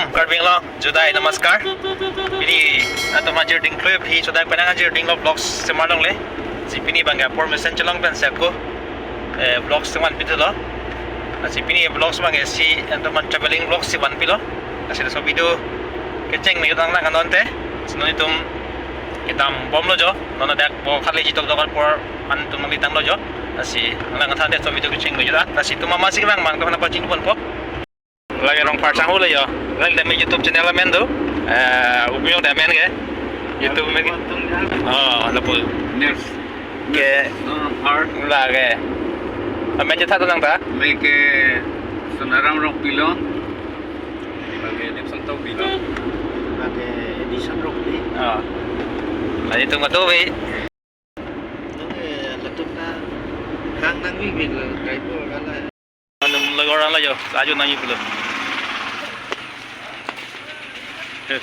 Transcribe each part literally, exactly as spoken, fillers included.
Karbi Anglong, judai, namaskar. Pini atum ajir ding klui aphi, sodak penang ajir dinglo vlogs semar longle. Si pini abang ke apor mesen chelong pen si ako, eh, vlogs teman pithulo. Si pini vlogs abang ke si atum traveling vlogs si vanpilo. Si laso video kecheng me jutang lang anonte. Si non itum kedam bomlo jo. Non dak bo khali jitok dokar apor an itum nangli tanglo jo. Si nang thante laso video kecheng me jutang. Si itum mama si bang bang to na pachini ponpo. Lake Rongphar sang hule jo. Lake dami YouTube channel amen do. Eh, Upiyong dami amen ke. YouTube amen ke. Oh, lapu. News. Ke. Rongphar. Lake. Amen chetha nang ta? Amen ke Sonaram Rongpi lo. Lake Dipson Tokbi lo. Lake Edison Rongpi. Oh. Lake itum kado ve. Nang, eh, latum na hang nangvek lo, driver kala. Anum lagor an la jo, aju nangji pulo. Yes.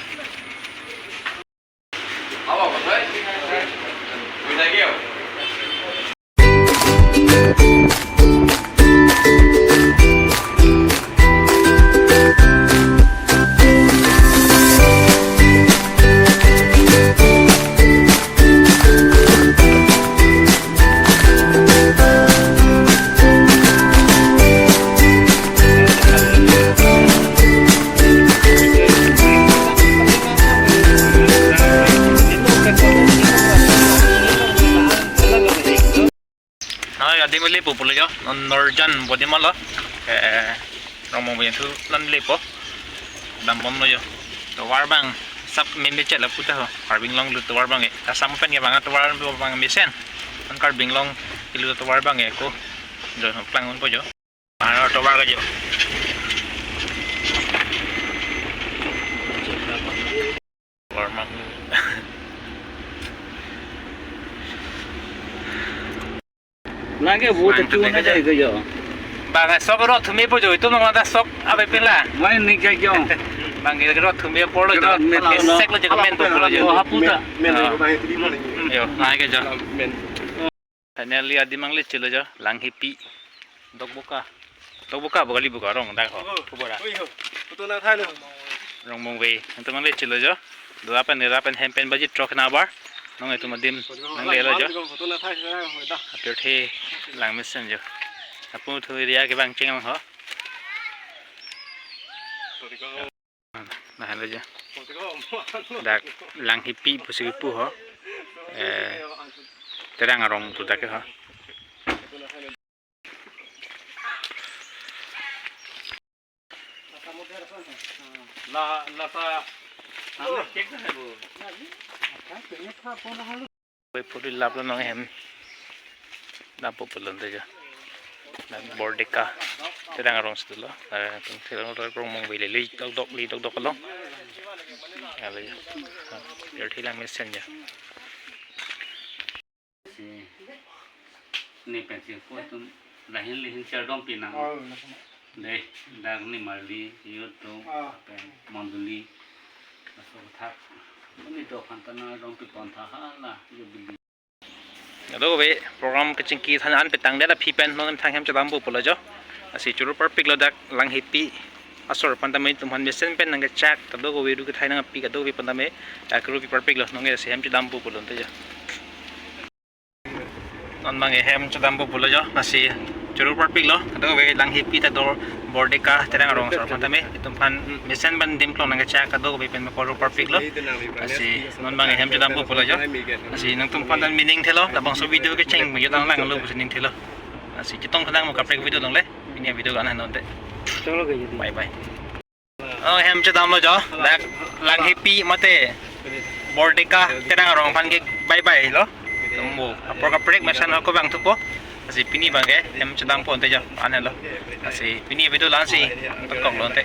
Hai, adim lepo pulo jo, non Norjan Bodima lo. Eh, Rongmongve thu non lepo. Dam bomlo jo. Tovar abang sap meme chet lapu ta ho. Karbi Anglong lo tovar abang ke. Assam pen ke bang tovar abang mesen. Non Karbi Anglong kelo tovar abang ke ko. Jo, klang unpo jo. Aro tovar ke jo. Tovar abang. Lake bu Bang tu tu na tu jo. Bang sok ro thume po jo, itum nang ta sok ave pin la. Mai ni ke jo. Bang ke ro thume po lo jo. Ro me Sek lo jo, men to po lo jo. Oh, hapu ta. Men. Ah. Jo, nai ke jo. Men. Finally adim nangle chelo jo, Langhipi. Dokboka. Dokboka bo kali boka rong dak ho. Kubora. Ui ho. Photo na thai lo. Rongmongve. Itum nangle chelo jo. Dua pen, dua pen hem pen baji trok na bar. Non itum adim nanglelo jo. Photo na thai na ho da. Apirthe lang mesen jo. Apu thu area ke bang cheng ho. Nahelo jo. Dak Langhipi pusi pu ho. Eh, Terang arong tu dak ke ho. La, la sa. Anu, cek dah, Bu. Oi, puri lap lo non hem. Dampo pulo ante jo. Dak Bordeka. Terang arong si dolo. Eh, tung Terang arong Rongmongve le, le dokdok, le dokdok along. Ya, le. Apirthe lang mesen jo. Si, ne pensi ko itum lahin lahin chardom pinang. Oh, lahin. Dei, dak nimarli, YouTube, ah, pen mondoli, laso thak. Ini do phantana dong pi pon tha hala, yo bili. Kadokave program kechingki than an petang det aphi pen non thang hem chedampo pulo jo. Lasi choro parpiklo dak Langhipi asor aphan tame itum aphan mesen pen nangkechak kadokave ru kethai nangpi kadokave aphan tame, eh, kuru pi parpiklo non ke lasi hem chedampo pulo ante jo. Non abang ke hem chedampo pulo jo, lasi choro parpiklo, kadokave Langhipi ta do Bordeka Terang arong asor aphan tame, itum aphan mesen pen dim klong nangkechak kadokave pen me koro parpiklo, lasi non abang ke hem chedampo pulo jo, lasi nangtum aphan ta mening thelo, labangso video kecheng me jutang lang lo pusi ning thelo, lasi chetong khanang mo kaprek video longle, pini video ke an-an ante. Bye bye. Oh, hem chedamlo jo. Dak Langhipi mate Bordeka Terang arong aphan ke bye bye lo. Tumbu. Apor kaprek mesen ako bang thupo. Lasi pini abang ke hem chedampo ante jo. An-an lo. Lasi pini video la-ansi toklo ante.